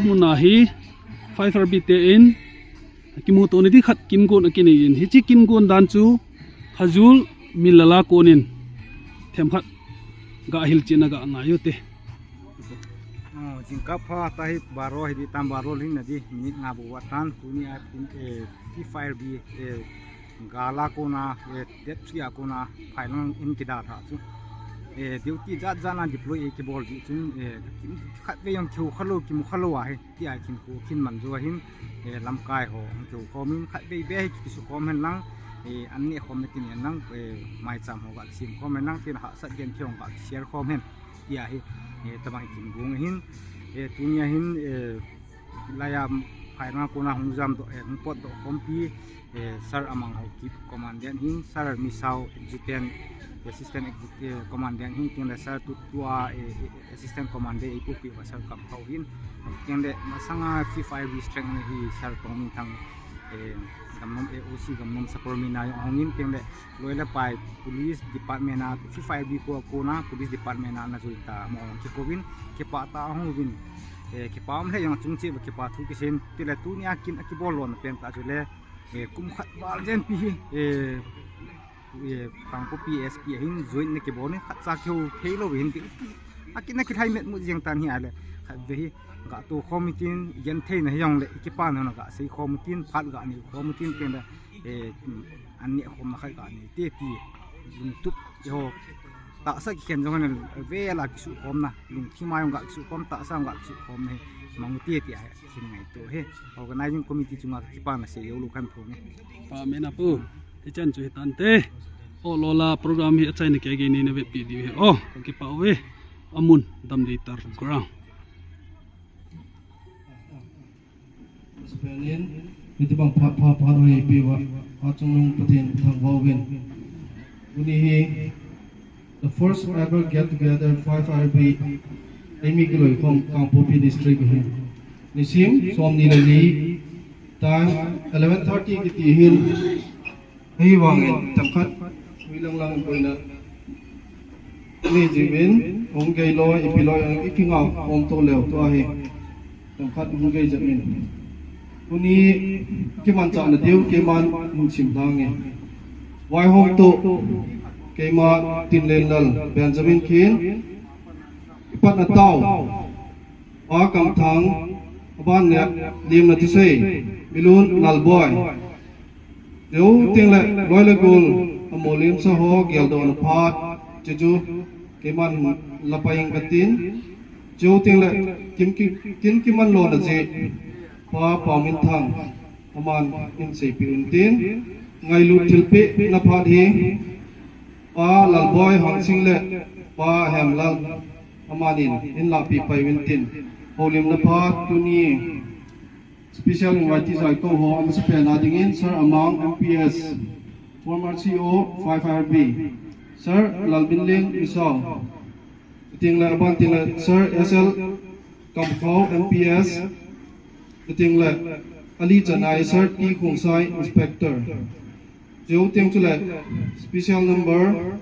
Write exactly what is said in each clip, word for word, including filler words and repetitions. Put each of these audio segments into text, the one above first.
Muna hi five R B te in kimuto ni di khat kingon akinei in, hichi kingon dan chu hajul milala konin themkhat ga hilchina ga ngai u te. Jingkah pha tahi baro hi di tam, baro lhing na di minute nga bu wa tan tuni a tin, eh, five R B, eh, gala kona, eh, date three a kona final in kidalha chu. Eh, duty jat jat na deploy e kibol di chun, eh, khat ve jong kiu khalo, kimu khalo ahi. Tia khin khu khin man jo hin, eh, lamkai ho hung kiu khom in khat vei vei kisu khom hen lang, eh, an ne khom na tin hen lang, eh, maicham ho ga sim khom hen lang, tin hahsat gen kiu ga share khom hen. Tia hi, eh, tabang kin gung hin, eh, tunia hin, eh, laya phaina kona hung jam do, eh, hung pot do khompi, eh, Sir Amang Haokip commandant hin, Sir Misao adjutant, assistant executive commandant hin, tin le Sir Tutua, eh, eh, assistant commander eipupi va Sir Kamphau hin. Tin le masanga five R B strength na hi Sir Tongminthang, eh, gamnom, eh, O C gamnom Sapormeina jong hung in, tin le loi le pai police department a five R B ko kona police department a na jui ta mo hung kikou vin, kipa ta hung vin. Eh, kipa um le jong chung che va kipa thu kisem, tin le tunia kin a kibol lona pen ta chu le, eh, kum khat val jen pi hi, eh, eh, Kangpokpi S P a hin join na kibol ni khat cha kiu thei lo hin ti. A kin a kithai met mu jeng tan hi a le. Khat ve hi ga to khom tin, gen thei na hi jong le, kipa na na ga sei khom tin, phat ga ni khom tin, tin le, eh, an ne khom na khat ga ni te ti. Lungtup i ho. Tahsa kikhen jong na ve la kisu khom na. Lungthim a jong ga kisu khom, tahsa jong ga kisu khom na hi. Mang ti ti a hi. Sin ngai to he. Organizing committee chunga kipana sei jou lou kan thong e. Pa mena pu. Hichan chu hitante. O lola program hi achaina kei kei ni na ve pi di he. O, kipa uve. Amun Damdeitar ground. Spainin, hiti bang pha, pha, pha roi pi va. Achung nung Pathen thangvah uvin. Tuni hi, the first ever get together five R B, eimi kiloikhom Kangpokpi district hi. Nisim, som ni le li, time eleven thirty kiti hin. Hivangin, themkhat, hui lang lang boina. Ni jimin, hung gei loi, ipi loi, ipi ngau, hung to leo, to ahi. Themkhat hung gei jep min. Tuni kimanchahna diu, keiman hung sim dange. Vaihom to, keima Tinlenlal Benjamin khin, ipatna tao, Pa Kamthang, aban le, Limna Thusei, Milun Lalboi. Deu ting le, loi le gol, amolin sa ho, geldohna phat, Chuchu keiman hin la pai ing katin. Chuteng le kin ki, kin kiman lona jeh Pa Paominthang aman hin seipeh untin. Ngailut thilpeh na phat hi Pa Lalboi Hangsing le Pa Hemlal amanin hin lahpeh pai untin. Houlimna phat tuni special invitees a kou ho amasapen a dingin Sir Amang M P S, former C O five R B, Sir Lalminlen Misao, chuteng le aban teng le Sir S L Kamkhao M P S, chuteng le ali chanai Sir T Khongsai Inspector. Chuteng chule special number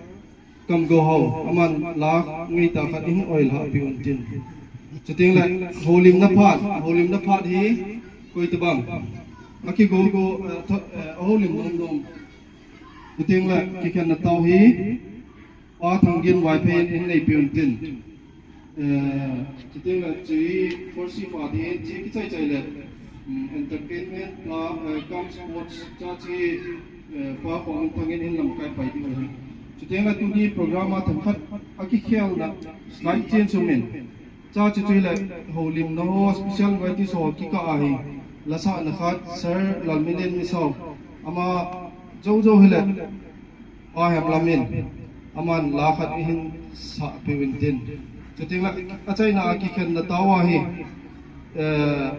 Kamgou ho, aman la ngeitah khat in oilhah peh untin. Chuteng le houlimna phat, houlimna phat hi koi tabang. Akigou gou, eh, tho-, eh, houlim nom nom. Chuteng le kikhenna tao hi Pa Thanggin Vaiphei in neipeh untin. Eh, chuteng le chi forsi pa di chi kichai chai le, mm, entertainment la, eh, cum sports cha chi, eh, Pa Paominthang in hin lamkai pai diu ahi. Chuteng le tuni program a themkhat akikhelna slide chen sumin. Cha chu chu le houlimna ho special invitees ho kikah ahi. Lasahna khat Sir Lalminlen Misao ama jou jou hile Pa Hemlal in aman la khat ihin sah peh untin. Chuteng le achaina a kikhenna tao ahi, eh,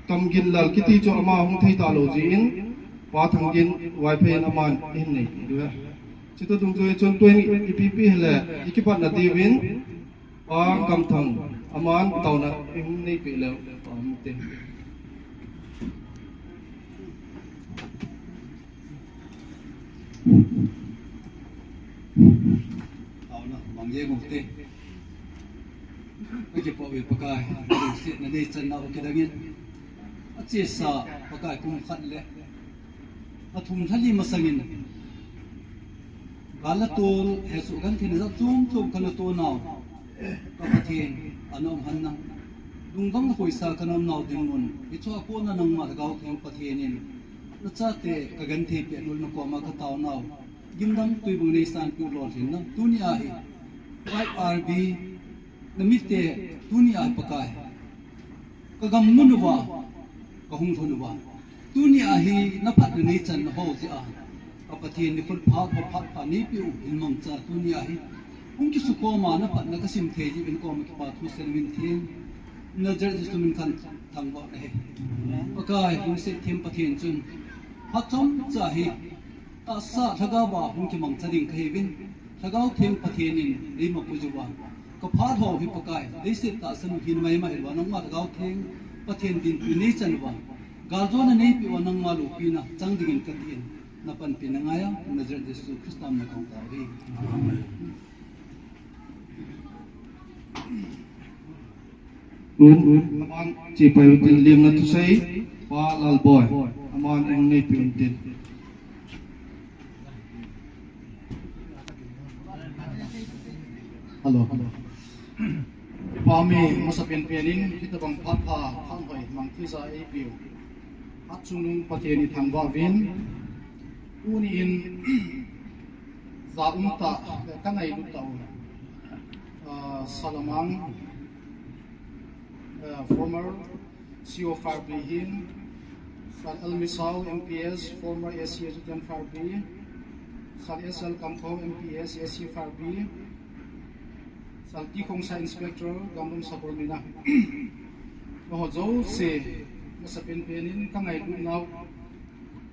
Kamginlal kiti chu ama hung thei talou jeh in Pa Thanggin Vaiphei in aman ihin neipeh diu ahi. Chuti dungjui chun tuin ipi ipi hile ikipatna diuvin Pa Kamthang aman taona ihin neipeh leu Pa Mute. Taona mang jeng ute. Kakipah uve Pakai, lungsetna neichan nau kidang in. Achesa Pakai kum khat le athum lhali masangin gal la tol, hesoh genthei na jat chom chom kana tol nau, ka Pathen, ana um hen lang. Lungdong na khoisa kana um nau ding un, hiche a kona nangma Lhagao Theng Pathen in nachate ka genthei peh nau le na koma ka tao nau, gimdang tui bang neisan peh u lolhinna. Tuni a hi five R B na mite, tuni a hi Pakai, ka gam mun uva, ka hung lhun uva, tuni a hi na phatna neichan nau ho jeh a, ka Pathen, ni khut pha, pha pha neipeh u hin mangcha tuni a hi hung kisukhom a na phatna ka sim thei jeh in koma kipa thu sei uvin tin, Nazareth Jesu min kathangvah e. Pakai, lungset them Pathen chun phat chomcha hi tahsa lhagao a hung kimangcha ding kahiuvin, Lhagao Theng Pathen in neima puiju va, ka phat ho hi Pakai, leiset tahsa nu hin maimai lou a nangma Lhagao Theng Pathen dinpi neichan uva, galjona neipeh uva nangma loupina chang dingin katin, na panpina ngai a, Nazareth Jesu Christa min in kahung tao ahi. Amen. Aman, chepai utin lemna thusei, Pa Lalboi. Aman, hung neipeh untin. Hello. Pa mi masa penpen in, hitabang phat pha, phat hoi, mang tija eipeu. Phat chungnung Pathen ithangvah uvin. Tuni in, ja um tah, ka ngailut tah u. Ah, Salamang, ah, former C O five B hin, Sal L Misao M P S, former S C Assistant five B, Sal S L Kamkhao M P S, S C five B, Sal T Khongsai Inspector, Gamdong Sub Coordinator. Nangho jouse, masa penpen in ka ngailut nau,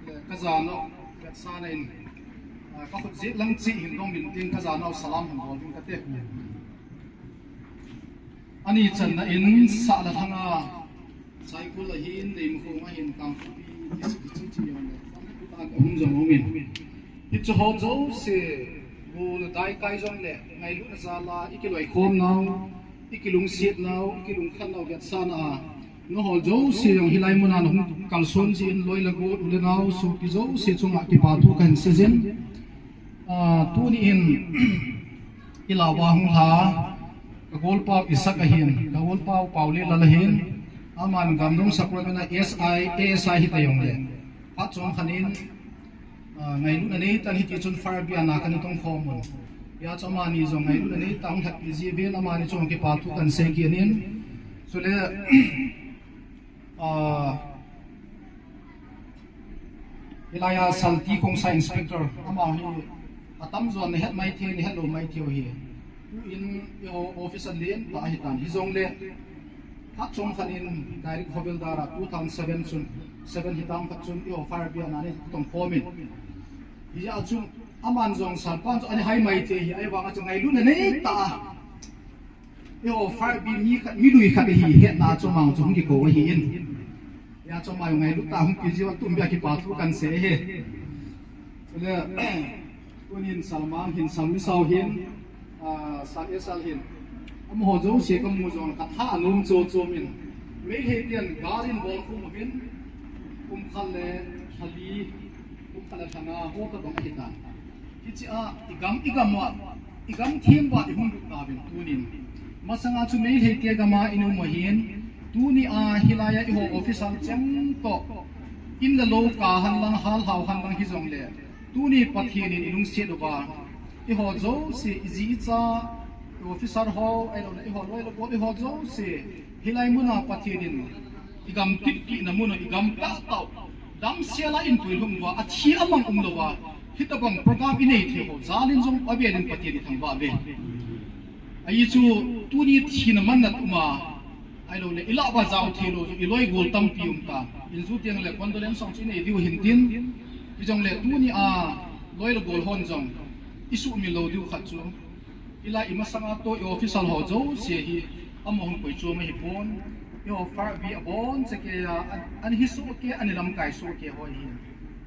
le ka ja nau, vetsahna in, ah, ka khut jet lang cheh hin dong min tin ka ja nau salam hin bol ding kate. Ani channa in Sahla thanga, Saikul ahin, Leimakhong ahin, Kangpokpi, Teshwar kichi chi jong le, ahung jong umin. Hiche ho jouse, gol daikai jong le, ngailutna jal a, ikiloikhom nau, ikilungset nau, ikilungkhat nau vetsahna a, nangho jouse jong hilai mun a nahung kalson jeh in loi le gol, u le nao, sopi jouse chunga kipa thu kahin seijin. Ah, tuni in, ilah uva hung lha, ka golpa u Isaac ahin, ka golpa u Paolelal ahin, aman Gamdong Sub Coordinator S I, A S I hita jong le. Phat chom khat in, ah, ngailutna nei tan hiti chun five B a na kana tong khom un. Hijeh chun amani jong ngailutna neitah a hung lhatpi jeh uvin amani chunga kipa thu kahin sei kit in. Chule, ah, hilai a Salti Khongsai Inspector, ama hi atamjo nahet maithei, nahet lou maithei u ahi. Tuin eiho officer lentah ahitan. Hijongle, phat chomkhat in Direct Havildar a two thousand seven chun, seven hitam khat chun eiho Fire Brigade a ana tong khom in. Hijeh chun aman jong Salpan chu ana hai maithei ahi, ahivang a chu ngailutna neitah a eiho Fire Brigade mi khat, mi lui khat ahi hetna a chu ama chu hung kikou ahin. Hijeh chun ama ngailut tah a hung pi jeh uva tumbeh a kipa thu kahin sei ahi. Chule, tunin Salmang hin, Salmisao hin, ah, Sal Esal hin, amaho jouse kamu jong katha anom chom chom in, Meitei ten gal in bol khum uvin, kum khat le lha li, kum khat le lha nga ho tobang ahitan. Hichea igam, igam uva, igam theng uva ihung lut tauvin tunin. Masanga chu Meitei te gam a ium u ahin, tunia hilai a eiho officer cheng toh, in le lou kah henlang, hal hao henlang hijongle, tuni Pathen in ilungset uva, eiho jouse, iji icha, officer ho, ahilouleh eiho loi le gol, eiho jouse, hilai muna Pathen in igam tipkihna mun u, igam tahtah u, damsel a in puilhung uva, athi amang umlouva, hitobang program inei thei ho jal in jong avel in Pathen ithangvah uve. Ahi chu, tuni thina manna um a, ahilouleh ilah uva jao theilou chu iloi gol tampi umtan. Injui teng le condolence song chu inei diu hintin, hijongle tunia loi le gol hon jong isuhmil lou diu khat chu, hilai imasanga toh i officer ho jouse hi, amaho hung koi chom ahipon, eiho Fire Brigade abonchakei a, an, ana hi sohkei, ana lamkai sohkei ho ahin.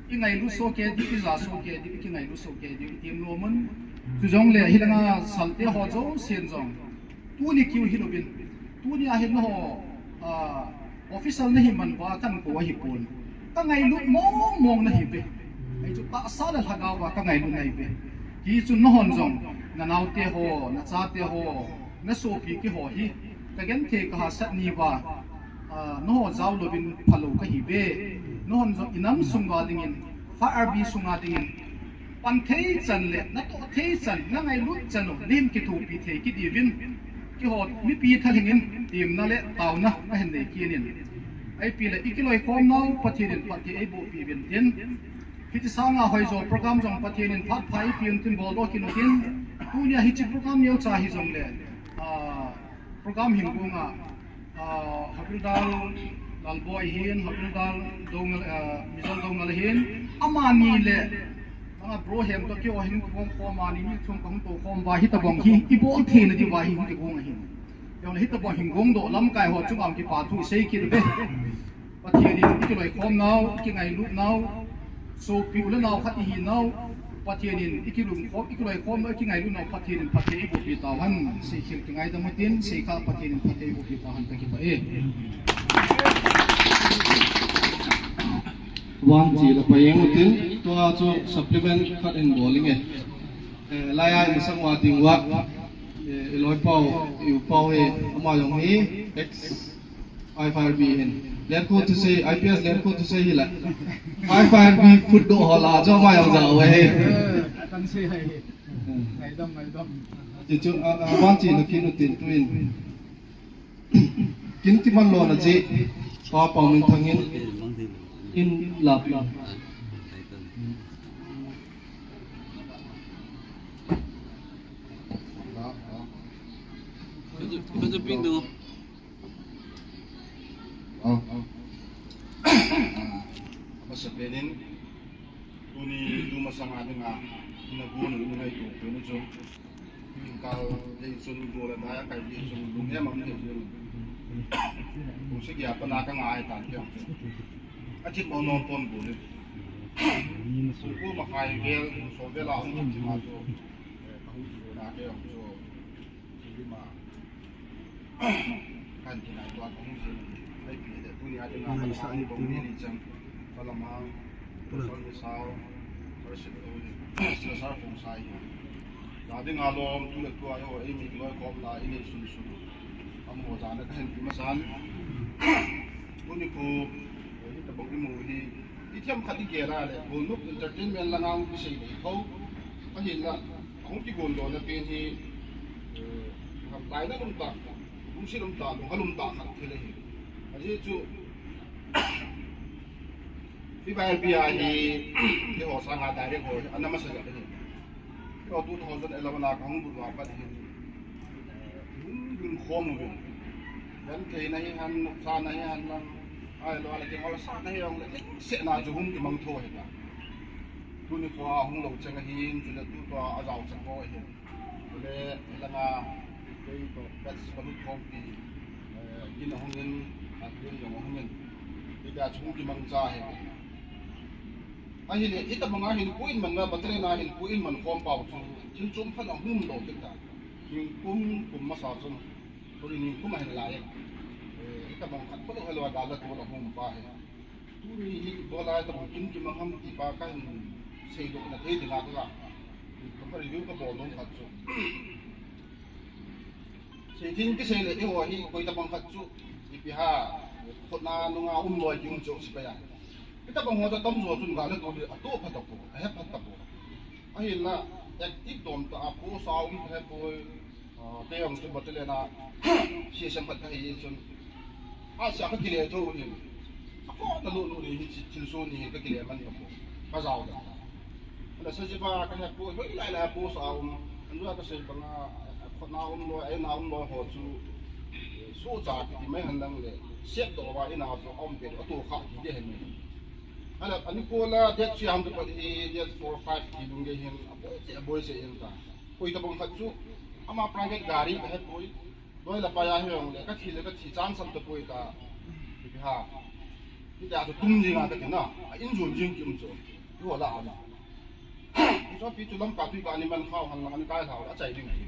Ingailu sohkei diu, ija sohkei diu, ikingailu sohkei diu, item nom un. Chujongle hilanga Salte ho jousen jong, tuni keu hilouvin, tunia hin nangho, ah, officer nahi man uva kakou ahipon. Kangailut mong mong nahiuve. Hichu tahsa le lhagao a kangailut nahiuve. Hichun nanghon jong, nanaote ho, nachate ho, nasopi keiho hi, kagenthei kahahsat nauva, ah, nangho jao louvin phalou kahiuve. Nanghon jong inam sunga dingin, Fire Brigade sunga dingin, pan thei chan le, natoh thei chan, nangailut chan u, nahin kithopi thei kit diuvin, keiho mipi thalheng in temna le taona kahin nei kit in. Ipi le ikiloikhomnau Pathen in phatthei eiboh peh uvin tin, hiche sanga hoijo program jong Pathen in phatpha eipeh un tin boldoh kit un tin, tunia hiche program neocha hijongle, ah, program hin gonga, ah, Havildar Lalboi hin, Havildar Doungel, ah, Mijol Doungel hin, amani le, ah, Bro Hem toh keiho hin kigong khom a, ni ni thum kahung tou khom uva, hitobang hi ibol theina diuva hi hung kigong ahin. Hijongle hitobang hin gongdoh lamkai ho chunga kipa thu isei kit uve. Pathen in ikiloikhomnau, ikingailutnau, sopi u le nao khat ihinau, Pathen in ikilungkhom, ikiloikhomnau, ikingailutnau, Pathen in phatthei eiboh peh tauhen, seikhel kingaidam utin, seikha Pathen in phatthei eiboh peh tauhen, kakipah e. Vantil a pha jeng utin, tua chu supplement khat in bol inge. Eh, laiya imasang uva ding uva, eh, iloipau, iupau hi, ama jong hi, ex I F R B hin. Lenkhu thusei, I P S Lenkhu thusei hila. I F R B phutdoh ho lah a chu ama jong jao uve. Kan sei hai. Ngaidam, ngaidam. Chuchu, a, a, vantil a kinu tin tuin. Kin kiman lona jeh, Pa Paominthang in, in lap lap. Ka chu, ka chu ping ding. Oh. Ah, amasapen in, tuni tumasang a dinga, ina gonu, ina ngaito, tuni chu. Kal, dei chun, gol a dai, kai dei chun, lunghem a um dei chun. Kung sagi a pat a ka ngai tan kei chu. A thip bol nom pon gol in. Kung ko makhai vel, so vel a hung thip ma chu. Eh, ka hung thip na kei chu. Lima. Kan kinai tua kong sin. Ai pi de tunia dinga Malamang bong ni ni chang. Malamang. Sol ni sao. Worship to ni. Sila sar kong sai. La dinga lom tu le tua yo, ei mi loikhom la, ei nei sun sun. Amaho jana kahin ti masan. Tuni khu, eh, hitabang imu hi. Ithem khat igel a le, Golnop Entertainment langa hung kisei dei tho. Ahinla. Hung kigon dona pen hi, eh, ham taina lum ta, lungsi lum ta, lung alum ta khat thil ahi. Ajeh chu, P Y L P a hi, keiho sanga direct ho, ana masa ja ahi. Keiho two thousand eleven a kahung bul uva pat hin, hung ding khom uvin. Gentheina hi hen, nopsahna hi hen lang, ahilou le kingolsahna hi jong le, lungsetna chu hung kimang tho ahi ta. Tuni kho a hung lou cheng ahin, chule tutua ajao cheng ho ahin. Chule, hilanga, kei toh, batch ka lut khompi, eh, kin ahung in, atin jong ahung in. Hitia chu hung kimangcha ahi. Ahile, hitabanga hinkho in man uva, battalion a hinkho in man khom pau chu, thil chom khat ahung lou kit ta. Hinkho kum masa chun, thil hinkho ahin lai e. Eh, hitabang khat kho lou helou a gal a tu la hung pa ahi. Tuni hi ibola tabang kin kimang ham ti pa kahin seidoh na thei dinga ka, ka pa review kabol nom khat chu. Seithei in kisei le, eiho hi koi tabang khat chu, ipi ham, khutna nunga um loi kium chu sepai a. Hitabang ho chu atamjo chun gal a tu le, atoh phat tapou, ahet phat tapou. Ahinla, active dom tah a post a um kahepoi, ah, kei jong chu battalion a, C S M khat kahi chun. Asa kakile thou hin. Akhona lou lou ni hi thilsoh ni hi kakile man tapou. Kajao da. Ana sajiva kahepoi, hoilai lai post a um. Anjua kasei banga, khutna um loi, eina um loi ho chu, eh, sohcha kiti mai hen lang le, sep doh uva ina chu aum pet, atoh kha kiti hen. Ana, ani kola date chu jam tu pat hi, date four, five ti lung gei hin, aboi che, aboi che hin ta. Koi tabang khat chu, ama private gari kahepoi. Loi le pai a hi jong le, kathi le kathi chang sam tapoi ta. Ipi ham. Hitia chu tum jing a kati na. A in jon jing kium chu. Iho la ana. Ichopi chu Lamka tui ka ani man khau han lang ani kai lhau achai ding ti.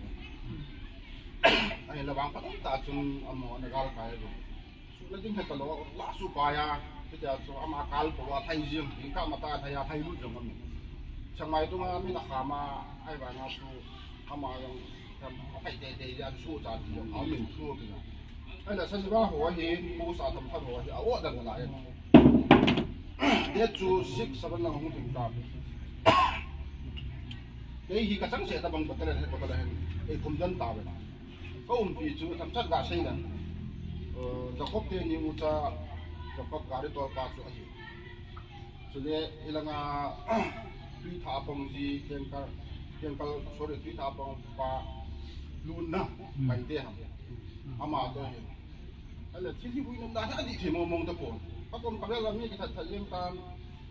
Ahinla vang phatah chun amaho ana gal kai ding. Suhna ding het talou, la suhpai a, hitia chu ama kal pou a thai jing, jingkah matah a thai a, thai lut jong aum. Chiang Mai tunga min akham a, ahivanga chu ama jong, tham, aphai teitei jeh a chu sohcha ti jong aum in thu kina. Ahile sajiva ho hi, post a themkhat ho hi, a-oh dan nalai in. Date chu six, seven lang hung thim ta. Kei hi kachang seh tabang battalion headquarter a hin, eikhum den tauve. Ka umpi chu themchat gasei leng, eh, Jacob teni ucha, Jacob gari tolpa chu ahi. Chule hilanga Tuitha pang ji, Kengkal, Kengkal, sorry, Tuitha pang pa lutna, Paite ham. Ama toh ahi. Ahile thil hi hui nom dan hi adih thei mong mong tapon. Kakom kavel a mi kithat that jeng tan.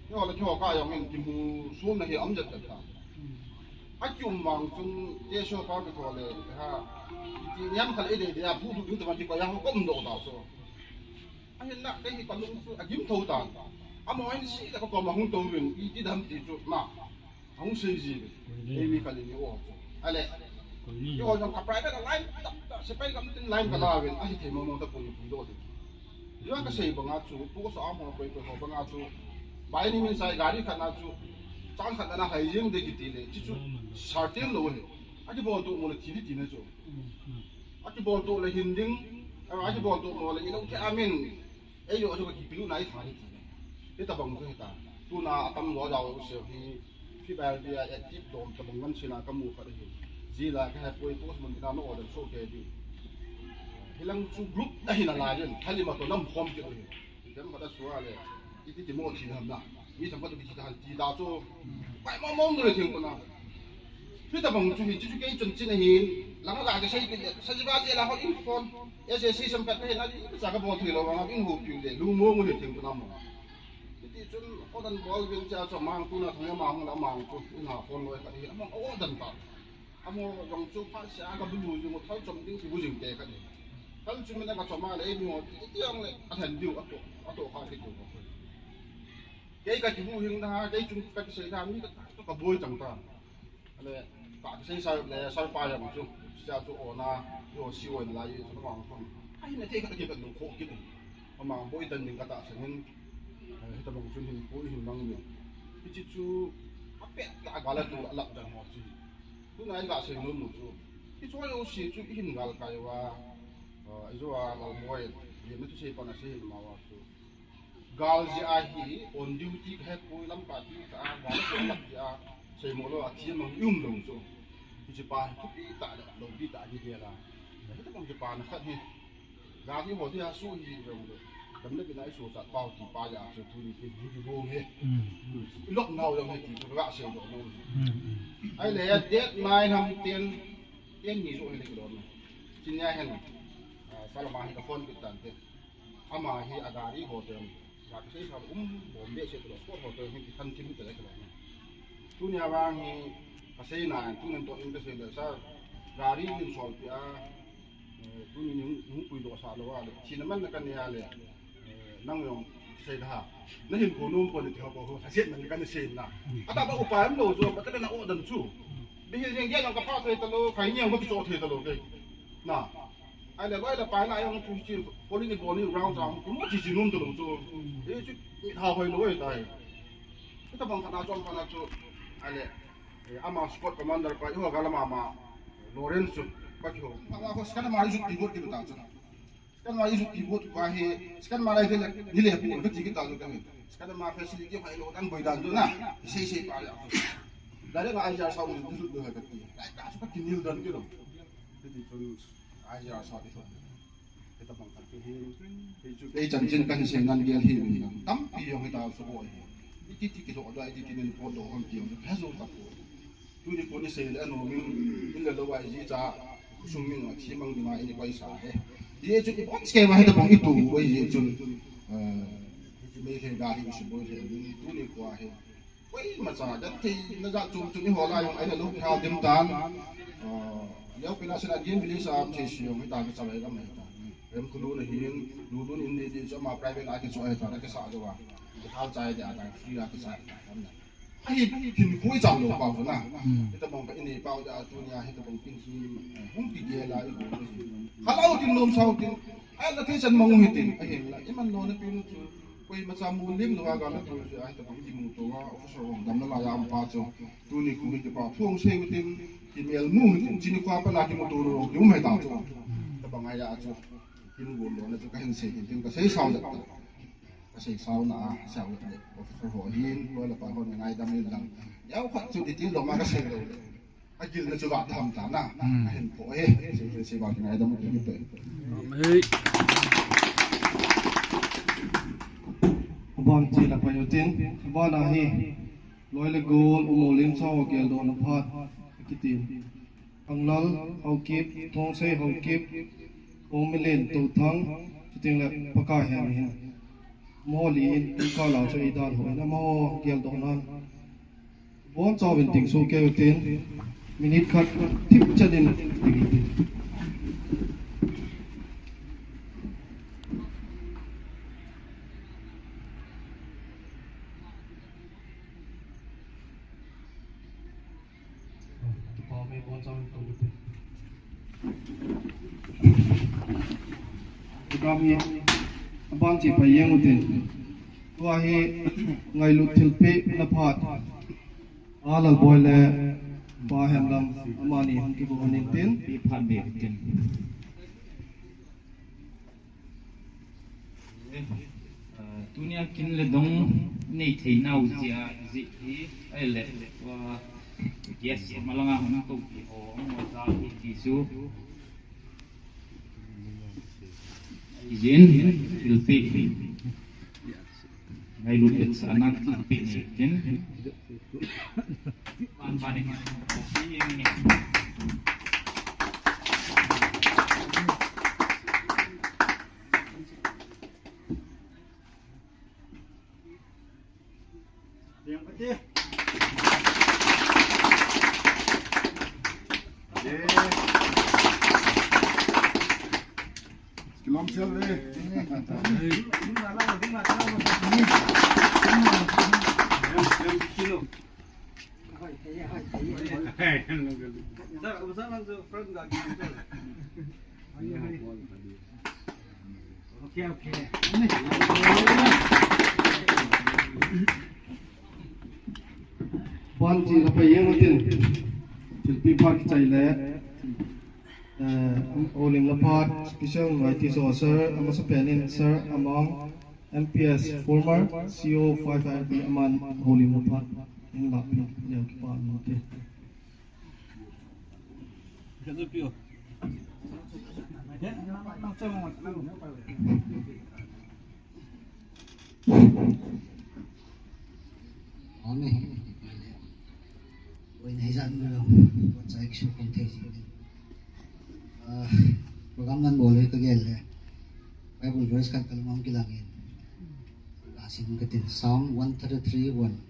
Keiho le keiho kah jong in kimu somna hi aum jep jep tan. Akium vang chun, T S O pa kithole, ha, iti niam khat eidei dei a, phu du ding tama kikoi a, hung kom doh ta chu. Ahinla, kei hi kalung chu agim tho tan. Amaho in si le kakom a hung tou vin, iti dam ti chu, na. Ahung sei ji uvin. Eimi khat in i-oh chu. Ahile, keiho jong ka private a line, tah, tah, sepai gam tin line kala uvin, ahithei mong mong tapon i pui doh ding. Jua kasei banga chu, post a um ho koi koi ho banga chu, by any means a gari khat na chu, chang khat na hai jeng ding kiti le, chuchu certain lou ahi. Akibol tou mo le thi ding tina chu. Akibol tou le hin ding, akibol tou mo le ilou thei amin, eiho chu kakipilu nai tha ding tina. Hitabang chu hita. Tuna atam lou a jao se hi, P Y L P a active dom tabang ngan sina kamu khat ahi. Jila kahepoi post mun tina na order soh kei ding. Hilang chu group ahi nalai in, thalima toh nam khom kit u ahi. Item khat a sua le, iti ti mo thi ham na. Mi themkhat u kithi ta han ti da chu. Pai mong mong doi theng kona. Hitabang chu hi, chu chu kei chun chin ahin, langa ga kisei kit le, sajiva jela ho in phone, S A C sem khat kahi na, imacha kabol thei lou vang, in hupiu le, lungmong u hi theng kona mo. Hiti chun, order bol vin cha chu amang tuna thang amang la amang chu, in ha phone loi khat hi, amang order ta. Amaho jong chu phatseh a kabulu jing u, thal chom ding kibu jing te khat hi. Thal chom in a kachom a le, eimi ho, iti jong le, alhen diu, atoh, atoh kha kit diu. Kei kakibu hing da, kei chung kakisei da, mi ka, kaboi chang ta. Ale, kakisei sa le, sa pa jong chu, sa chu ona, yo si ona la, yo chu na mang khom. Ai, na te ka kiban lu kho kit. Amang boi dan ding katahsan in, eh, hitabang chun hin, boi hin mang ni. Hichi chu, apet ta gal a tu alap dan ho chu. Tuna i gasei nom u chu, i choi o si chu i hin galkai uva, ah, i jo a Lalboi, lemna thusei pan asei nom uva chu. Gal jeh a hi on duty kahepoi, Lamka tui tah a, gal a kon lap jeh a, seimo lou a thi mang i um lou chu. Hiche pa hi thupi tah le loupi tah hi gel a. Hitabang kipana khat hi. Gari ho dia su hi jong le. Damna bina isu chat pau ti pa ja chu tuni ki hi ki bong hi. Mm. Ilop nau jong hi ti chu ga sei doh nom. Mm, mm. Ahile ya date nine ham ten, ten ni jo hi le kilom. Chunia hin, ah, Salama hi ka phone kit tante. Ama hi a gari ho te, ga kisei sa um bom behseh tilo, sport ho te hin kithan thim te le kilo. Tunia vang hi kasei na, tunin to in kasei le sa, gari min solpi a, eh, tunin hung, hung puidoh sah lou a le, thina manna kanei a le, eh, nang jong sei da. Na hinkho nom pon ti ho ko ho, sa set manna kanei sei na. Atah pa upai umlou chu, pa ka na o dan chu. Bihil jeng jeng ka pha thei talou, khai nyang ba kicho thei talou ke. Na. Ahile loi le pai na jong chu chi, poli ni bol ni round round, mo chi chi nom talou chu. E chu, mi tha hoi lou e tai. Hitabang khat na chom khat na chu. Ahile, eh, ama squad commander pa, iho ga lama ma, Lawrence chu, pa kiho. Ama ko squad ma isu pivot ki ta chu. Squad ma isu pivot pa hi, squad ma lai te le, ni le pu, ka ti ki ta chu ka mi. Squad ma facility pa ilo dan boi dan chu na. Sei sei pa ya. Dale na aja sa un du du ka ti. Lai ta chu ka ti nil dan ki lo. Ti ti chu. Aja sa ti chu. Hitabang khat chu hi, hi chu kei chanchin kahin sei nan gel hi uvin lang. Tampi jong hita chu boi hi. Iti ti kidoh doh, iti ti nin pot doh ham ti jong hi pha jong ta poi. Tuni kon isei le anom in, in le lou a iji cha, khosung min a thi mang ding a ini paisa hi. Hi chu ibon skei ma hitabang itu boi hi chun, eh, hi chu Meitei ga hi isu boi hi, tuni kua hi. Koimacha, genthei na jat chom chom iho lai jong, aina lou kihal dim tan. Ah, leo pina sina game village a um thei si jong, hita ka chavai gam hita. Remkhulu na hin, Lulun in ni di chu ama private a kichu hita, na kisa jo a. Kihal chai dia ta, free a kisa ta, kam na. Ahi, hin khui cham lou pau na. Hmm. Hitabang ka ini pau ja tunia, hitabang pin hi, eh, hung ti gel a i go hi. Halau tin nom sau tin. Ai la thei chan mang u hitin, ahin la, iman lou na pin u chu. Koimacha mu lim lou a ga na tu chu a, hitabang kimuto a, officer hung damna lai a um pa chu. Tuni khu hi kipa phong sei u tin, kimel mu u tin, chini kua pa na kimuto lou, ki um hita chu. Tabang a ja chu. Kin go lou na chu kahin sei, kin tin kasei sau ja. Kasei sau na a, sau ja. Officer ho hin, loi le pai hon ngaidam in lang. Yau khat chu detail lou ma kasei lou. Agil na chu ga tham ta na. Hmm. Ahin pho he. Se, se, se ba ki ngai da mu ki pe. Aban ti la pa yo tin. Aban a hi. Loi le gol, u mo lim chau gel doh na phat. Kitin. Anglal, Haokip, Thongsei Haokip, Ong Milen, Touthang, chuting le Pakai Hen hin. Mo li in, ka la chu i dan ho na mo gel doh nan. Bon chauvin ting su keu tin, minute khat thip chan in ting tin. Kipa me bon chauvin ting tin. Program hi aban chi pa jeng u tin. Tua hi ngailut thilpeh na phat. A Lalboi le Pa Henlam amani hung kibu anin tin. Pi phat be tin. Eh, tunia kin le dong nei thei nau jia ji hi, ai le, wa, yes, malanga hung to pi ho, hung wa ta pi ti su. Ai jin, ilpi. Ngailut et sa anak ilpi ni jin. Pan pan ni. Kilom sel ve. Ban chi la pa jeng u tin. Thilpi phat kichai le. Eh, Olim la phat, special invited officer, amasa pen in Sir Amang, M P S, former C O five I B, aman Olim la phat, in la pin, ya kipa mo te. Amen. Oi, nei jan lo. Chai kisu kon thei ji. Ah, program nan bol le ka gel le. Bible verse khat ka lungam kilang in. Ka sim ka tin, Psalm one thirty-three one.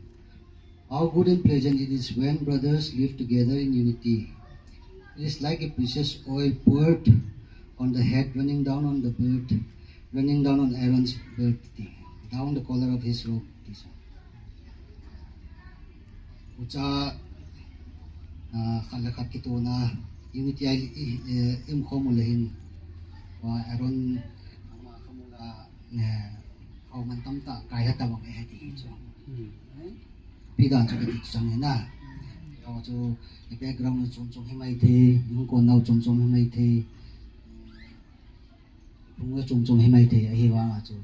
How good and pleasant it is when brothers live together in unity. It is like a precious oil poured on the head, running down on the beard, running down on Aaron's beard, down the collar of his robe. Ucha, ah, khat le khat kitona, unity a i, i, eh, i um khom u le hin. Wa Aaron, ama khom u la, eh, khom man tam ta, kai la ta bang e ti chu. Hmm. Pi dan chu ka ti chang e na. Yo chu, i background chom chom hi mai thei, nung kon nau chom chom hi mai thei. Phung a chom chom hi mai thei, ahi vang a chu.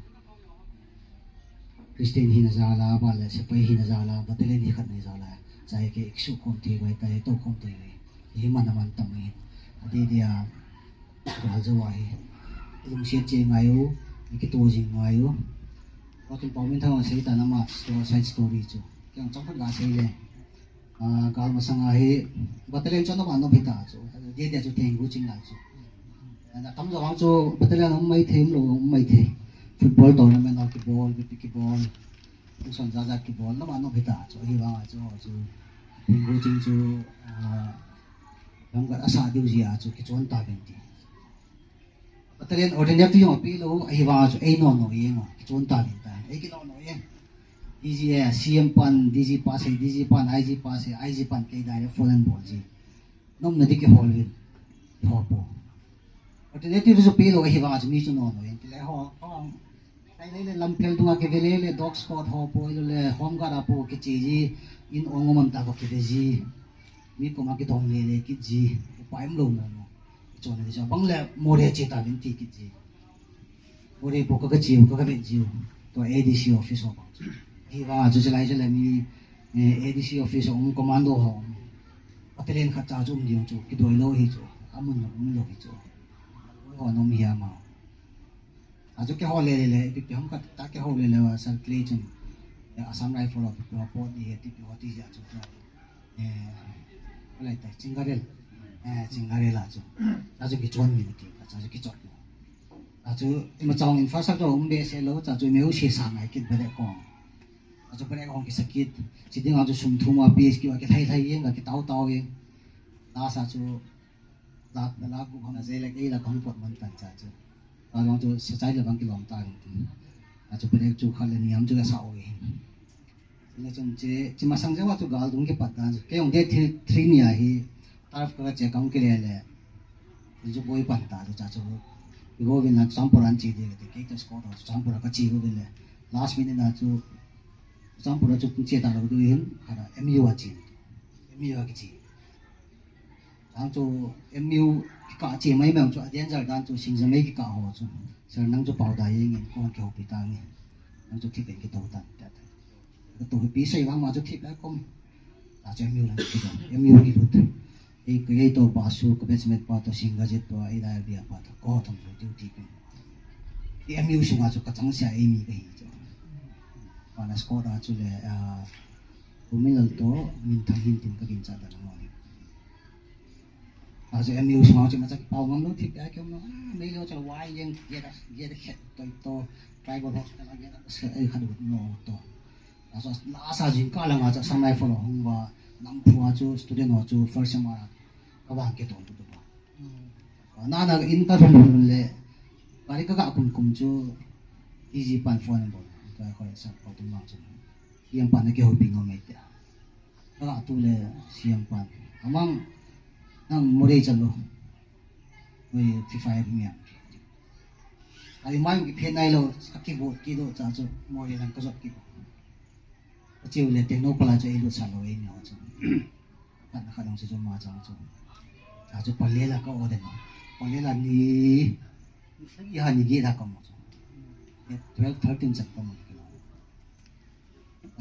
Christian hina jal a, ba le sepai hina jal a, battalion hi khat ni jal a. Chai ke iksu khom thei vai, tai to khom thei vai. Hi man a man tam hi. Adi dia, gal jo a hi. Lungsiat che ngai u, ikito jing ngai u. Wa kin pau min thang sei ta na ma, sto-, side story chu. Kiang chang khat ga sei le. Ah, gal masang a hi, battalion chu na ma no bita chu. Dia dia chu theng gu ching la chu. Na tam jo wang chu battalion um mai thei, um lo um mai thei. Football tournament a kibol, bipi kibol. Function ja ja kibol, na ma no bita chu. Ahi vang a chu, chu. Theng gu ching chu, ah, lam gat asa diu ji a chu, kichon ta ben ti. Battalion ordinary tu jong api lou, ahi vang chu ei no no jeng o, kichon ta vin ta, ei kino no jeng. D G, eh, C M pan, D G pa sei, D G pan, I G pa sei, I G pan kei direct phone an bol ji. Nom na di kihol vin, ho po. Ordinary tu chu pi lou, ahi vang chu mi chu no no jeng, kile ho, ho. Ai le le lam phel dunga kive le le, dog squad ho po, le le home guard a po kiche ji, in ong um am ta ko kive ji. Mi koma kidong le le kit ji, upai um lou mo mo. Chon le sa bang le Moreh che ta vin ti kit ji. Moreh po ka ka che u, ka ka vet ji u. To A D C office ho bang chu. Hi va chu chalai chalai mi, eh, A D C office um commando ho. Battalion khat cha chu um ding chu, kidoi lou hi chu. Amun lou, um lou hi chu. Ho nom hi ama. Achu keiho le le le, ipi pi ham khat ta keiho le le va circulation. Ya Assam Rifle of report ni he ti pi ho ti ya chu. Eh, lai ta Chingarel. Eh, Chingarel achu. Achu kichon mi ti, achu kichon. Achu ima chang infrastructure um be se lou, achu meu se sa ngai kit bele kong. Achu bele kong ki sakit. Chiding achu sum thum a P S Q a ki thai thai yeng, ki tau tau yeng. Last achu Lak, lak gu hon a jai lak ei lak hon pot man tan cha chu. Ka long chu sa chai le bang kilom ta hin tin. A chu pele chu khat le ni ham chu ka sa o hin. Ina chun che, che masang je wa chu gal dung kipat dan chu. Kei ong date three, three ni a hi. Taraf ka che kang kile le. Chu boi pan ta chu cha chu. Go vin na champur an chi de ke, kei ta score chu champur ka chi go vin le. Last minute na chu champur chu che ta lo du hin. Hada M U a chi. M U a ki chi. Chang chu M U kikah che mai mai chu a danger dan chu Singjamei kikah ho chu. Sir nang chu pau da yeng in kon kihoupi ta nge. Nang chu thip in kitou tan ta ta. Ka tou pi sei vang ma chu thip a kom. Ta chu M U lang kitou. M U kilut. Ei ka ei to ba su ka batchmate pa to Singjamei pa ei da bia pa to ko thong chu duty kin. Ei M U sunga chu ka chang sia ei mi ka hi chu. Pa na score da chu le, ah, Pu Minlal to Minthang hin tin ka ginchat dan mo. Achu M U sunga chu ma cha kipau ngam lou thip a kium lou. Ah, mei lou cha wai yeng, yeda, yeda khet toi to, tribal hospital a yeda, se, ei, khat ut no to. Achu lasa jing ka langa cha Assam Rifle hung ba, nam phu achu student ho chu first sem a, ka bang ke to tu ba. Na na in ka run run le, gari ka ga kum kum chu, easy pan phone bol, ka khoi sa ko tu ma chu. Yang pan ke ho pi no me tia. Ka tu le siam pan. Amang nang Moreh chalo. Oi, FIFA ya punya. Ai mai ki phe nai lo, sa ki vote ki do cha chu Moreh lang ka jot ki. Ka chiu le Tengnoupal a chu ei lut sa lo ei ni ho chu. Khat na khat dong chu chu ma cha chu. Cha chu Palela ka order na. Palela ni, i ha ni ge da ka mo chu. Twelve, thirteen chan ka mo ki lo.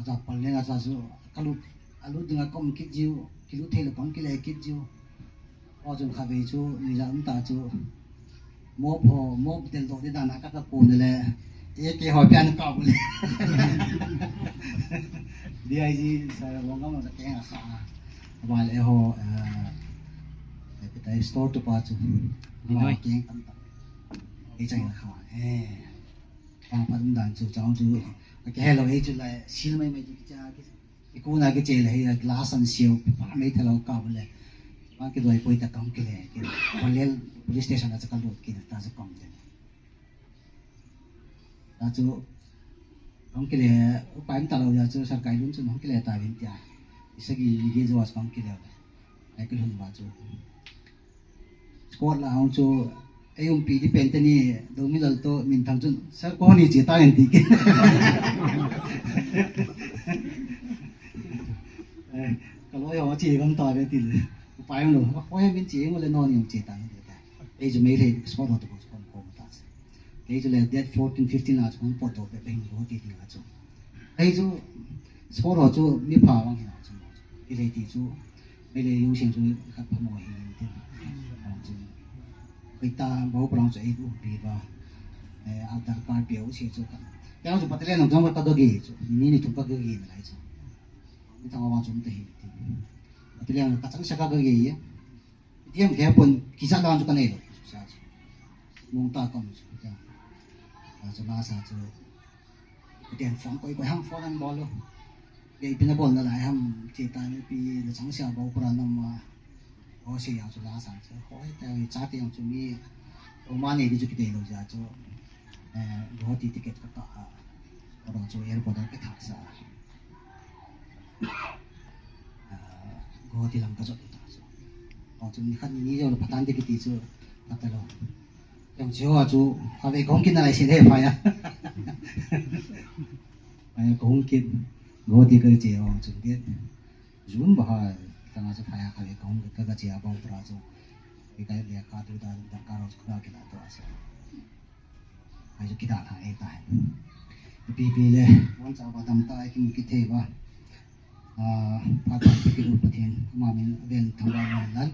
Acha pal le acha chu, ka lut, a lut dinga kom kit jiu, kilut thei le kom kile kit jiu. Ho chun khatvei chu, nuijat um ta chu. Mob ho, mob del doh di dan a ka, ka kun le. A K ho pian ka bu le. D I G sir, wong ka mo sa keng a kha. Ba le ho, eh, eh, kita store tu pa chu. Ninoi. Keng tam tam. Ei chang kha. Eh. Pa pa dum dan chu, chang chu. Ka hello ei chu le, sil mai mai chu cha ki. Ikuna kiche le hi glass an siu, pa mei thalo ka bu le. Ba kidoi poi ta kam kile, ki. Kolel police station a cha ka lut ki ta cha kam de. Ta chu, kam kile, upai um talo ya chu, sarkari lun chu kam kile ta vin tia. Isagi ni ge jo kam kile. Ai kilhun ba chu. Sport la hung chu, ei umpi di pen teni, Domi Lal to, Minthang chun, sir, ko ni che ta en ti ke. Eh, ka loi ho che gam ta ve ti le. Upai um lo, ko he min che mo le no ni che ta ni ta. Ei chu mei le sport ho to ko sport ko ta. Ei chu le date fourteen, fifteen la chu hung pot to pe pe hung ko ti ti la chu. Ei chu sport ho chu mi pha wang hi na chu. Ei le ti chu. Mei le yu siang chu khat phamo hi tin. Chu. Koi ta bau prang chu ei bu pi ba. Eh, altar kar pi u si chu khat. Kya chu battalion jong ka ga ge chu. Ni ni thum ka ga ge na lai chu. Ni ta wa chu um ta hi tin. Battalion ka chang sa ka ga ge ye. Tiang khe pon kisa dan chu ka nei lo. Sa chu. Mong ta kam chu. Kya. Sa chu na sa chu. Tiang phone koi koi hang phone an bol lo. Kei pina bol na lai ham, che ta ni pi na chang sia bau pra nam ma. O se yang chu la sang chu. Hoi ta cha te yang chu mi. O ma nei di chu ki te lo ja chu. Eh, Guwahati ticket ka ka. O ro chu airport ka thak sa. Ah, Guwahati lam ka jot ta chu. O chu ni khat ni ni jo lo patan te ki ti chu. Patalo. Yang chu a chu. Ave kong kin na lai se le pa ya. Aya kong kin. Guwahati ka che o chu ke. Jun ba ha, tanga chu phaya kha le kahung ka ka che a bau pra chu. Ikai le ka tu da da ka ro chu ka kila to asa. Ai chu kida tha e ta. Pi pi le, wan cha ba dam ta ai kin ki thei ba. Ah, pa ta ki lu Pathen, ama min ven thang ba min lan.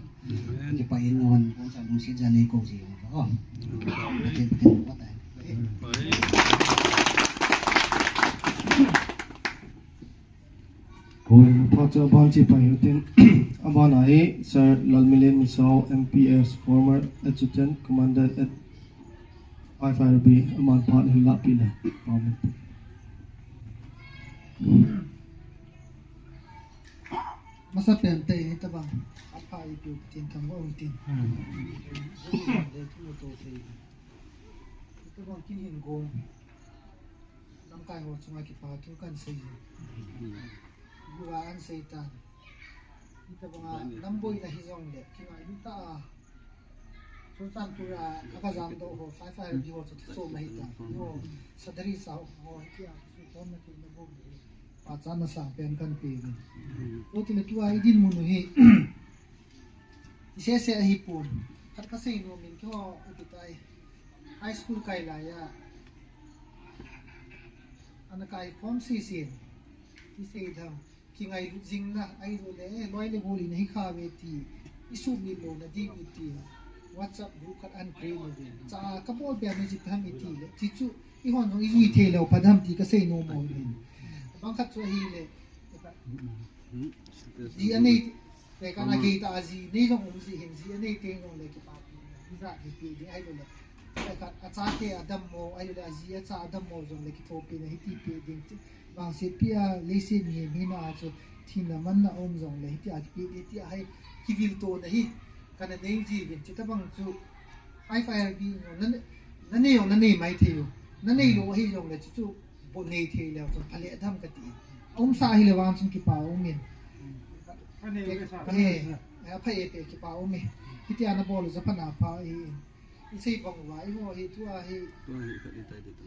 Ki pa in wan, wan cha lung si ja le ko ji ba. Oh. Pathen, Pathen ba ta. Hoi, pha chu aban chi pai hitin, aban a hi Sir Lalmilien Misao, M P S, former Adjutant Commander at five R B, aman phat hin la pi le. Amen. Masa pen te, tabang, apha i piu tin thang wa tin. Tabang kin hin gong. Lamkai ho chunga kipa thu kan sei. Lua an sei tan. Hitabanga lamboina hi jong le, kingailu ta a. Churachandpur a, a ka jam doh ho, five R B ho chu thu chom ahi ta. Ho, sadari sa ho, hi kia, chu chom na ki na bom le. Pa cha na sang pen kan pe ni. O ti le tua i dinmun u hi. I se se ahi pon. Khat ka sei nom in ki ho u ti tai. High school kai lai a. Ana kai form six in. I sei dam. Kingailu jing na, ai lo le, loi le gol in hi kha ve ti. I sumil lo na ding i ti. WhatsApp group khat an create lo ve. Cha ka bol be me ji pham i ti le. Ti chu, i hon jong i jui thei lo pha dam ti ka sei nom mo in. Bang khat chu ahi le. Ji anei, te ka na kei ta a ji, nei jong um ji hin ji anei te jong le kipa pi. Ji ja kipi ding ai lo le. Ai ka a cha te a dam mo, ai lo le a ji a cha a dam mo jong le kithopi na hi ti pi ding ti. Vangset pi a leiset mi, mi na a chu thina manna um jong le hi ti a kipi ding ti a hai kivil to na hi. Ka na nei ji vin ti tabang chu. Five R B no, na, na nei jong na nei mai thei u. Na nei lo ahi jong le chu chu. Bo nei thei leu chun pha le dam ka ti. A um sa hi le vang chun kipa um in. Pha nei le sa, pha nei le sa. Eh, eh, pha e te kipa um in. Hiti ana bol u ja pha na pha e. I sei bang uva, i ho hi tua hi. Tua hi ka ni tai de tu.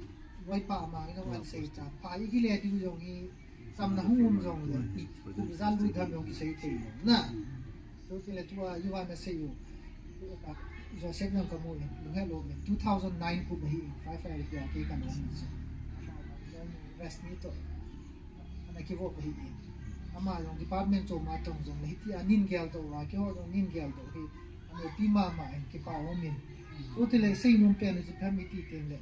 Loi pa ma i no an sei ta. Pha i hi le ding jong hi. Samna hung um jong le. Tua hi ka ni tai de tu. Kum jan lu dam jong ki sei thei lo. Na. Tua ti le tua i va na sei u. Joseph nang ka mu in. Lung he lo min. Two thousand nine kum hi. Five five rupiah ke ka lo min so. Rest ni to. Ana ki vo ko hi. Ama jong department chom a tong jong le hiti a nin gel to va ki ho jong nin gel to hi. Lopi mama in kipa umin. Chutile seinom pen chu ipi ham iti tengle,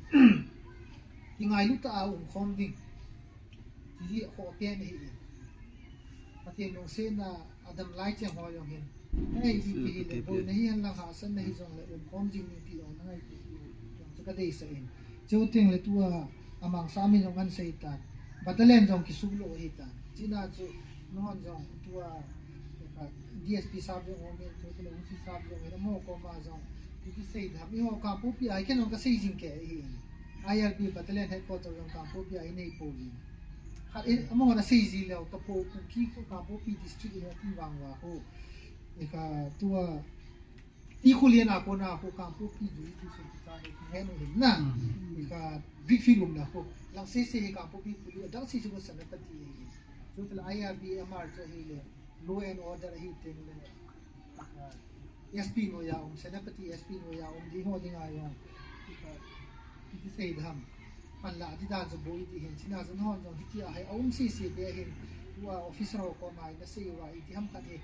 kingailu tah a umkhom ding. Hiche hi khoh pen ahi in. Pathen lungsetna a damlai cheng ho jong hin, ei, ipi hile, boina hihen lang hahsatna hijongle umkhom jing ding ti jong nangaito u jong chu kadeisah in. Chuteng le tua amangsa min jong ahin seitan. Battalion jong kisuhlou ahitan. China chu nahon jong tua D S P sap jong umin, chutile O C sap jong umin, amaho koma jong ipi sei ding ham, eiho Kangpokpi a hi ken jong kasei jing kei ahi in. I R B Battalion Headquarter jong Kangpokpi a inei pouvin. Khat in, amahon asei ji leu, kapo Kuki khu Kangpokpi District hi ati vang uva khu. Ikha tua, ti khu lian a kona khu Kangpokpi jui ti sun ti cha hi ngen u hin na. Ikha Brickfield umna khu. Lang sese hi Kangpokpi khu, adang sese khu Senapati hi. Chutile I R B M R chu ahile, law and order ahi tengle, S P noiya um, Senapati S P noiya um ding ho dinga jong, ipi sei ding ham, panlah ding dan chu boi ding hin, china chu nahon jong hitia hi aum sese ding ahin, tua officer ho koma nasei uva, iti ham khat hi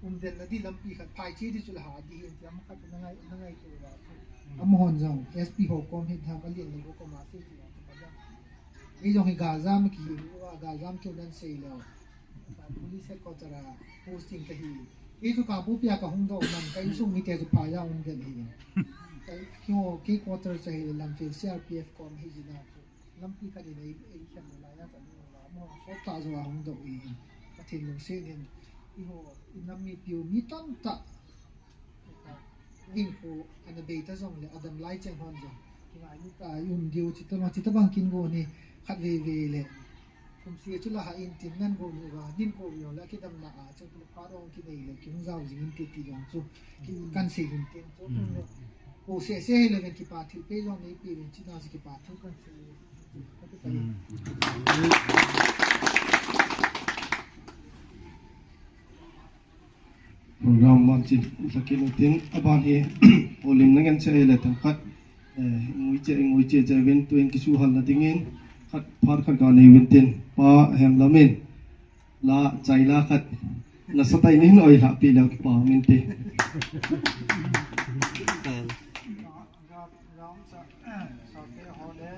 umden na ding lampi khat phaiche ding chu lah a ding hin, ti ham khat nangai, nangaito uva chu. Amahon jong S P ho kom hi dam alien le ho koma sei ti uva chu pa jong. Ei jong hi galjam kihi uva, galjam kihi nan sei leu. Police headquarter a posting kahi. Kei chu Kangpokpi a kahung doh man, ka insung mite chu phai a um den ahi. Kei, kei quarter chu ahile Lamphel C R P F kom ahi jeh a chu. Lampi khat in ei, ei khen lai a chu, amaho sot tah jo a hung doh ahi. Pathen lungset in, eiho, inam mipiu mi tamtah hinkho ana bei ta jongle, adam lai cheng hon jong kingailu tah a i um diu, chuti, chuti bang kin go ni khat veve le. Kum seh chu lah a in tin nan go ni uva, nin ko u jongle kidamna a chu phat ong kinei le, kihung jao jing inte ti jong chu kahin sei hin tin chu. Ko seh seh le ven kipa thil pe jong nei pe ven china chu kipa thu kahin sei. Program man chin lhakin utin, aban hi, holim na ngen che le themkhat, eh, ngui che, ngui che che uvin, tuin kisuhal na dingin, khat, phat khat ga nei uvin tin, Pa Hemlam in, la, chai la khat, nasatah in hin oilhah pi leu kipa umin te. Ram sa, sa te ho le,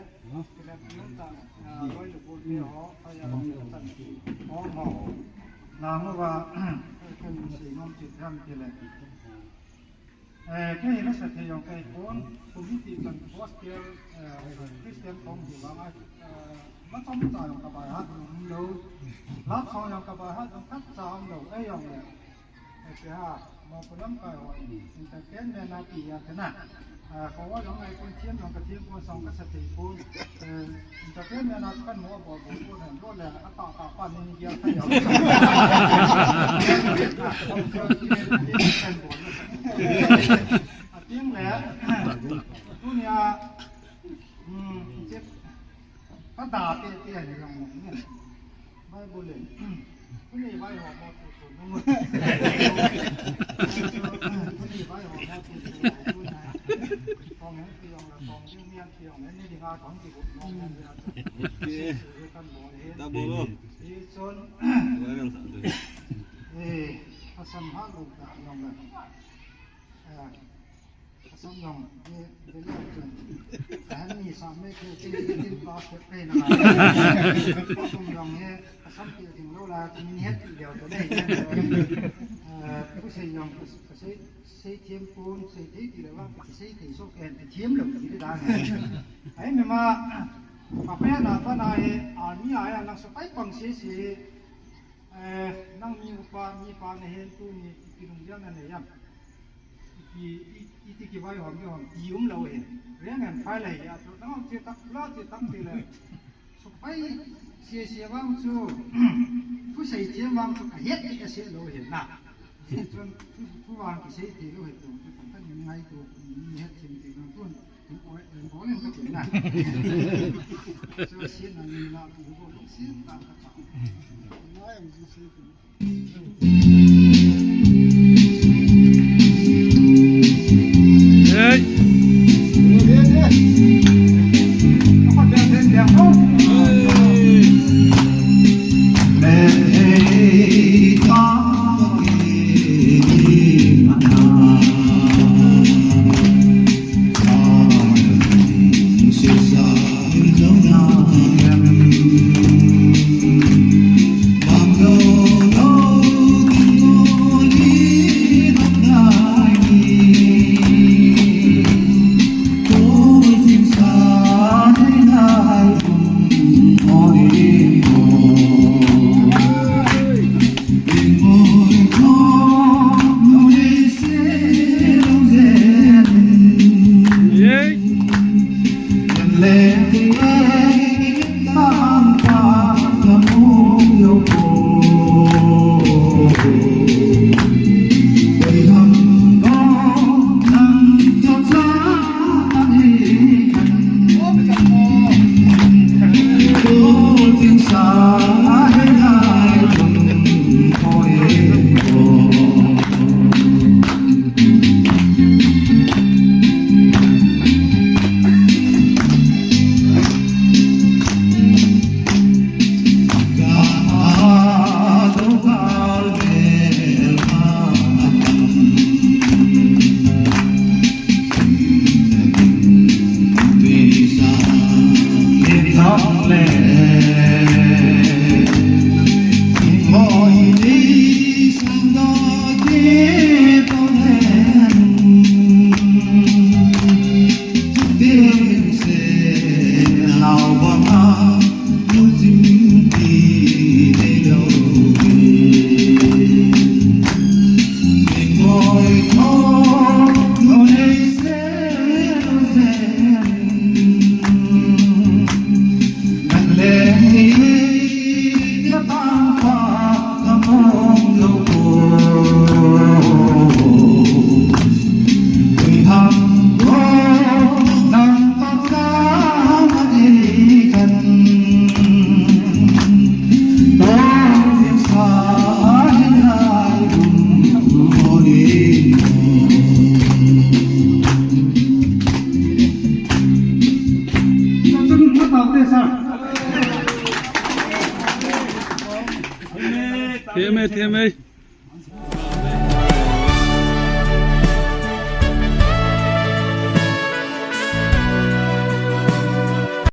kile piu ta, ah, loi le bu te ho, aya lo ta, ho ho. Nang uva, kan si ngam chi tham ti le. Eh, kei la sa thei jong kei pon, committee kan gospel, eh, Christian kong hi vang a, eh, ma chom cha jong ka bai hat jong lo. Love song jong ka bai hat jong khat cha jong lo, ei jong le. Ese ha, mo ko lam kai ho, entertainment a ti ya te na. Ah, ko wa jong ai kun thiam jong ka thiam kun song ka sa thei kun. Eh, entertainment a kan mo bo bo kun han lo le, a ta ta pa ni ni ya ka ya. A ting le, tunia, hmm, chep, Ka da te te a ni jong nong ne. Bible le. Tuni vai ho mo tu tu nong. Tuni vai ho mo tu tu nong. Kong hen ti jong la kong ding nian ti jong ne ni ding a kong ti bu nong ne. Okay. Kan mo ne. Da bo lo. Ti chon. Wa kan sa tu. Eh, Assam ha lo da nong la. Eh. Asam jong, eh, bele chun. Ahan ni sa me ke, ke, ke, ke, pa, ke, ke, na. Asam jong, eh, Assam ke, ding lo la, min het ti leo to nei, eh, ku sei jong, ku sei, sei thiam kun, sei thei ti lo la, sei thei so ke, thiam lo ti da. Ai, me ma, pa pe na, pa na, eh, army a, ya, lang sa pai pang sei, sei, Eh, nang mi upa, mi pa na hen tuni, ipi lunggel na nei am. Ipi, i, iti kivaihom, kivaihom, ti um lou hen. Rank and file ahi, atu, nang che tak, la che tak ti le. Supai, se, se vang chu, thusei thiam vang chu, ahet, ahet lou hen na. Chun, thu, thu vang kisei thei lou hen tu, chu, kan ngai tu, mi het thiam ti vang tu. Theme, theme.